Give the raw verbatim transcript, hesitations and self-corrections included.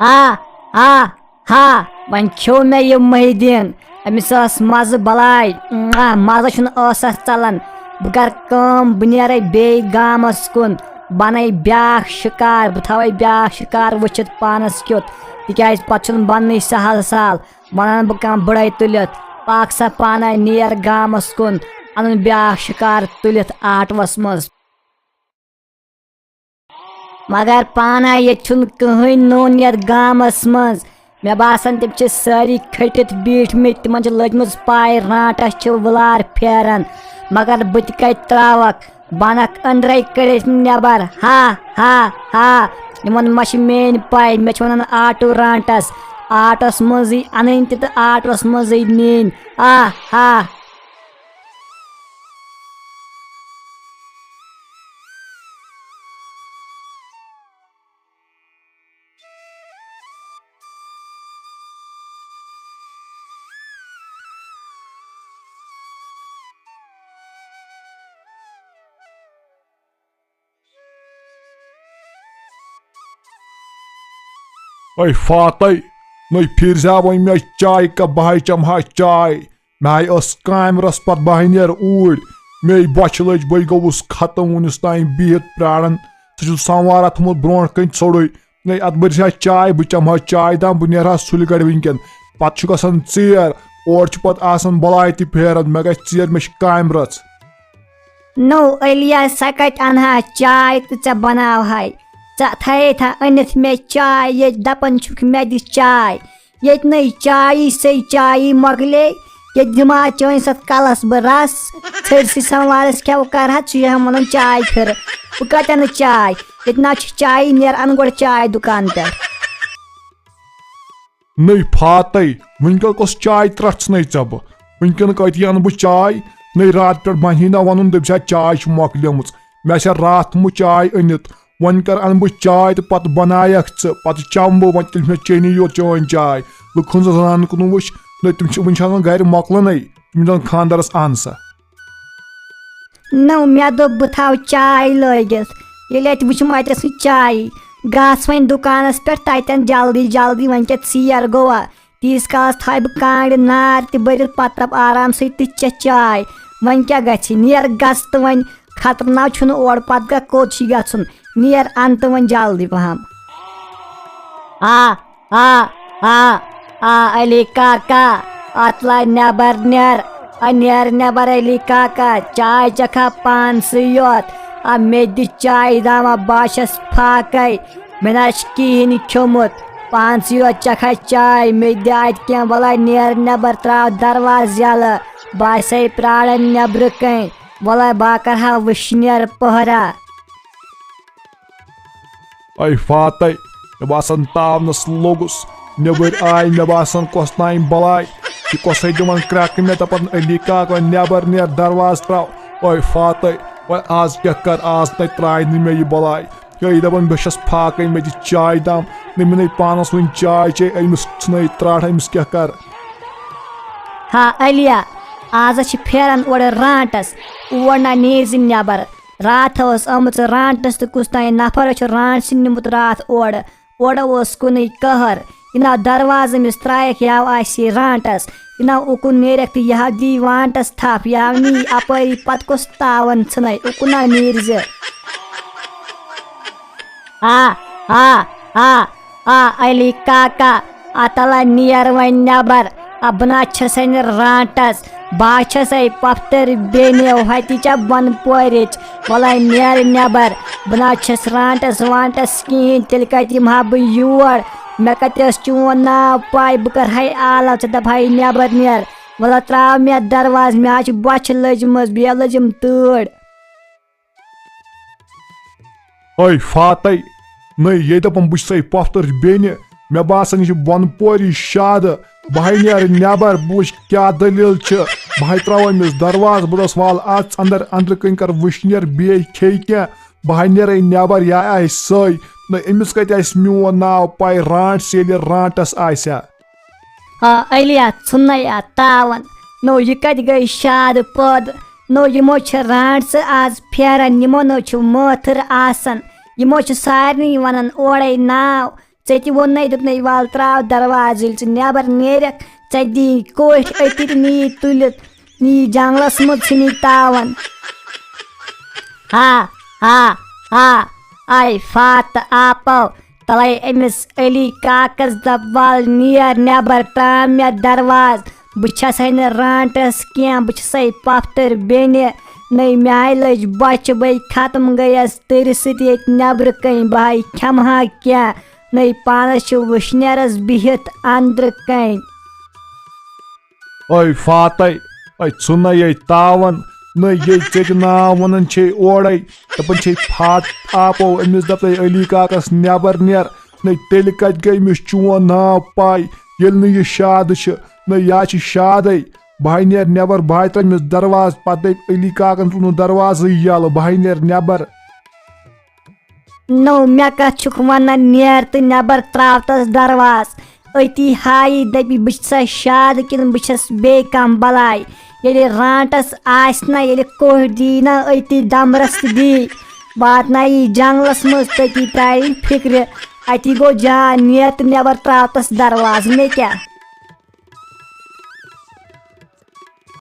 ہا، ہا، ہا، وۄنۍ کھیوٚو مےٚ یہِ محی الدیٖن۔ أمِس ٲس مَزٕ بَلاے۔ آہ، مَزٕ چھُنہٕ ٲسَس ژَلان۔ بہٕ کَرٕ کٲم، بہٕ نیرَے بیٚیہِ گامَس کُن، بَنَے بیٛاکھ شِکار، بہٕ تھاوَے بیٛاکھ شِکار وٕچھِتھ پانَس کیُتھ، تِکیٛازِ پَتہٕ چھُنہٕ بَننٕے سَہَل سَہَل۔ وَنان بہٕ کانٛہہ بٕڑَے تُلِتھ، پاکھ سا پانَے نیر گامَس کُن، اَنُن بیٛاکھ شِکار تُلِتھ آٹوَس منٛز۔ مگر پانہ ییٚتہِ چھُنہٕ کٕہٕنۍ نوٚن یتھ گامس منٛز۔ مےٚ باسان تِم چھِ سٲری کھٔٹِتھ بیٖٹھمٕتۍ، تِمن چھِ لٔجمٕژ پاے رانٹس چھِ وٕلار پھیران۔ مگر بہٕ تہِ کتہِ تراوکھ، بنکھ أنٛدرے کٔڑِتھ نٮ۪بر۔ ہا ہا ہا۔ یِمن ما چھِ میٲنۍ پاے، مےٚ چھِ ونان آٹو رانٹس۔ آٹوس منٛزٕے انٕنۍ تہِ تہٕ آٹوس منٛزٕے نِنۍ۔ آ ہا۔ اے فاطے، نٔے پھِرزا وۄنۍ مےٚ چاے کپ، بہٕ ہاے چمہٕ ہا چاے۔ مےٚ ہاے ٲس کامہِ رژھ پتہٕ بہٕ ہاے نیرٕ اوٗرۍ۔ مے بۄچھِ لٔج، بٕے گوٚوُس ختم وُنِس تام بِہِتھ پرٛاران۔ ژٕ چھُکھ سموارا تھوٚمُت برونٛٹھ کَنۍ ژھوٚڑُے۔ نٔے اَتھ بٔرۍ زِ ہا چاے، بہٕ چمہٕ ہا چاے دام، بہٕ نیرٕ ہا سُلہِ گڑِ وٕنکٮ۪ن۔ پتہٕ چھُ گژھان ژیر، اورٕ چھُ پتہٕ آسان بلاے تہِ پھیران، مےٚ گژھِ ژیر، مےٚ چھِ کامہِ رژھ۔ نو علیا، سۄ کتہِ انہا چاے تہٕ ژےٚ بناوہاے؟ ژٕ تھایتھا أنِتھ مےٚ چاے، ییٚتہِ دپان چھُکھ مےٚ دِ چاے۔ ییٚتہِ نَے چایی سے چایی مۄکلے، ییٚتہِ دِمہٕ ہا چٲنِس اَتھ کَلَس بہٕ رَس، ژھٔرۍ سٕے سَموارَس کھٮ۪و کَرٕ ہا ژٕ یہِ ہا وَنان چاے پھِرٕ۔ بہٕ کَتہِ اَنہٕ چاے؟ ییٚتہِ نہ چھِ چایی، نیر اَنہٕ گۄڈٕ چاے دُکان پٮ۪ٹھ۔ نٔے فاطے، وٕنکٮ۪ن کۄس چاے ترٛٹھ ژھٕنے ژےٚ بہٕ؟ وٕنکٮ۪ن کَتہِ اَنہٕ بہٕ چاے؟ نٔے راتہٕ پٮ۪ٹھ بَنہِ نہ وَنُن، دٔپۍ زِ ہا چاے چھِ مۄکلیمٕژ۔ مےٚ آسہِ ہا راتھ مُچ چاے أنِتھ۔ وۄنۍ کر اَنہٕ بہٕ چاے تہٕ پتہٕ بنایکھ ژٕ، پتہٕ چمہٕ بہٕ وۄنۍ، تیٚلہِ چھِ مےٚ چینی یوت چٲنۍ چاے۔ لُکہٕ ہٕنٛز زنانہٕ کُن وٕچھ، نہ تِم چھِ، وٕنہِ چھِ آسان گرِ مۄکلنَے، تِم چھِ دَپان خانٛدرس اَن سا۔ نو، مےٚ دوٚپ بہٕ تھاوٕ چاے لٲگِتھ، ییٚلہِ اَتہِ وٕچھُم اَتٮ۪س نہٕ چایی، گژھ وۄنۍ دُکانس پٮ۪ٹھ، تَتٮ۪ن جلدی جلدی، وۄنۍ کیٛاہ ژیر گوٚوا؟ تیٖتِس کالس تھاوٕ بہٕ کانٛگرِ نار تہِ بٔرِتھ، پتہٕ دَپہٕ آرام سۭتۍ تہٕ چےٚ چاے۔ وۄنۍ کیٛاہ گژھِ؟ نیر گژھ تہٕ وۄنۍ خطرناک چھُنہٕ اورٕ، پتہٕ گژھ کوٚت چھُے گژھُن؟ نیر اَن تہٕ وۄنۍ جلدی پہم۔ آ، آ، آ، آ، علی کاکا، اَتھ لَے نٮ۪بر نیر، آ، نیر نٮ۪بر علی کاکا، چاے چکھا پانسٕے یوت، آ، مےٚ دِ چاے داما، بہٕ ہا چھَس فاقے۔ مےٚ نہ چھُ کِہیٖنۍ کھیوٚمُت۔ پانسٕے یوت چکھا چاے، مےٚ دِ اَتہِ کینٛہہ۔ وَلَے نیر نٮ۪بر، ترٛاو دروازٕ یَلہٕ۔ بہٕ آسے پرٛاران نٮ۪برٕ کَنۍ۔ وَلَے بہٕ ہا کَرٕ ہا وٕشنیر پٔہرا۔ اے فاطے، مےٚ باسان تاونَس لوٚگُس۔ نٮ۪بٕرۍ آے مےٚ باسان کۄس تام بَلاے۔ یہِ کۄسَے دِوان کرٛٮ۪کہٕ مےٚ دَپان، علی کاکا نٮ۪بر نیر، دروازٕ ترٛاو۔ اے فاطے، وۄنۍ آز کیٛاہ کَرٕ؟ آز نَے ترٛایہِ نہٕ مےٚ یہِ بَلاے۔ یہِ دَپان، بہٕ چھَس فاقے، مےٚ دِ چاے دام، نہ مےٚ نَے پانَس وٕنہِ چاے چے، أمِس ژھٕنَے ترٛاٹھ، أمِس کیٛاہ کَرٕ؟ ہا علیا، آز چھِ پھیران اورٕ رانٛٹَس، اور نہ نیٖرزِ نٮ۪بر۔ راتھ ٲس آمٕژ رانٛٹَس تہٕ کُس تام نفر چھُ رانٛٹَس نیوٗمُت راتھ اورٕ۔ اورٕ اوس کُنُے قہر۔ یہِ نہ دروازٕ أمِس ترٛایَکھ، یہِ ہاو آسہِ ہے رانٛٹَس۔ یہِ نہ اُکُن نیرٮ۪کھ تہٕ یہِ ہاو دی وانٛٹَس تھپھ، یہِ ہاو نی اَپٲری، پَتہٕ کُس تاوَن ژھٕنَے، اُکُن نہ نیٖرزِ۔ آ، آ، آ، آ، علی کاکا، آ تَلہ نیر وۄنۍ نٮ۪بر۔ آ، بہٕ نہ چھَسَے نہٕ رانٛٹَس، بہٕ ہا چھَسَے پۄپھتٕر بیٚنہِ ہوٚتِچ بۄنہٕ پورِچ۔ وَلَے نیر نٮ۪بر، بہٕ نہ چھَس رانٛٹَس وانٛٹَس کِہیٖنۍ، تیٚلہِ کَتہِ یِمہٕ ہا بہٕ یور؟ مےٚ کَتہِ ٲس چون ناو پَے؟ بہٕ کَرٕ ہَے آلَو، ژٕ دَپہٕ ہَے نٮ۪بر نیر۔ وَلہٕ ترٛاو مےٚ دروازٕ، مےٚ حظ چھِ بۄچھِ لٔجمٕژ، بیٚیہِ لٔجِم تۭر۔ اے فاطے، نٔے یے دَپان بہٕ چھُسَے پۄپھتٕر بیٚنہِ، مےٚ باسان یہِ چھِ بۄنہٕ پورِ شادٕ۔ بہٕ ہَے نیرٕ نٮ۪بر، بہٕ وٕچھِ کیٛاہ دٔلیٖل چھِ۔ بہٕ ہَے ترٛاوٕ أمِس دروازٕ، بہٕ دَپَس وَلہٕ اَژ اَندَر، أنٛدرٕ کَنۍ کَر وٕشنیر، بیٚیہِ کھیٚیہِ کینٛہہ۔ بہٕ ہَے نیرَے نٮ۪بر، یا آسہِ سۄے۔ نہ أمِس کَتہِ آسہِ میون ناو پَے، رانٛٹَس ییٚلہِ رانٛٹَس آسہِ ہا۔ آ علیا، ژھُننَے اَتھ تاوَن۔ نو یہِ کَتہِ گٔے شادٕ پٲدٕ؟ نو یِمو چھِ رانٛٹسہٕ آز پھیران، یِمو نو چھُ مٲتھٕر آسان۔ یِمو چھِ سارنٕے وَنان اورَے ناو۔ ژےٚ تہِ ووٚننَے، دوٚپنَے، "وَل ترٛاو دروازٕ، ییٚلہِ ژٕ نٮ۪بر نیرَکھ، ژےٚ دِیی کوٹھۍ أتی تہٕ نِیی تُلِتھ، نِیی جنٛگلَس منٛز، ژھٕنی تاوَن۔" ہا، ہا، ہا، آے فاتہٕ آپو، تَلَے أمِس علی کاکَس دَپ، "وَل نیر نٮ۪بر، ترٛاو مےٚ دروازٕ، بہٕ چھَسَے نہٕ رانٛٹَس کینٛہہ، بہٕ چھَسَے پۄپھتٕر بیٚنہِ، نَے مےٚ آے لٔج بۄچھِ، بَے ختم گٔیَس تٔرِ سۭتۍ ییٚتہِ نٮ۪برٕ کَنۍ، بہٕ ہَے کھٮ۪مہٕ ہا کینٛہہ، نَے پانَس چھِ وٕشنیرَس بِہِتھ اَندرٕ کَنۍ۔" اے فاتح، اے ژھُنَے اے تاوَن، نہ ییٚلہِ ژےٚ تہِ ناو وَنان چھے اورَے، دَپان چھے فاتح آپو أمِس دَپَے علی کاکَس نٮ۪بر نیر، نہ تیٚلہِ کَتہِ گٔے أمِس چون ناو پَے، ییٚلہِ نہٕ یہِ شادٕ چھِ، نہ یا چھِ شادَے، بہٕ ہَے نیر نٮ۪بر، بہٕ ہَے ترٛاوٕ أمِس دروازٕ، پَتہٕ دَپہِ علی کاکَن تُلُن دروازٕے یَلہٕ، بہٕ ہَے نیر نٮ۪بر۔ نو، مےٚ کَتھ چھُکھ وَنان، نیر تہٕ نٮ۪بر ترٛاو تَس دروازٕ۔ أتی ہایی دَپہِ، "بہٕ چھَسا شاد کِنہٕ بہٕ چھَس بیٚیہِ کانٛہہ بَلاے؟" ییٚلہِ رانٛٹَس آسہِ نہ، ییٚلہِ کوٚہ دی نہ، أتی دَمرَس تہِ دی۔ واتنایہِ یہِ جنٛگلَس منٛز، تٔتی ترٛایہِ فِکرِ، اَتی گوٚو جان، نیر تہٕ نٮ۪بر ترٛاو تَس دروازٕ، مےٚ کیٛاہ؟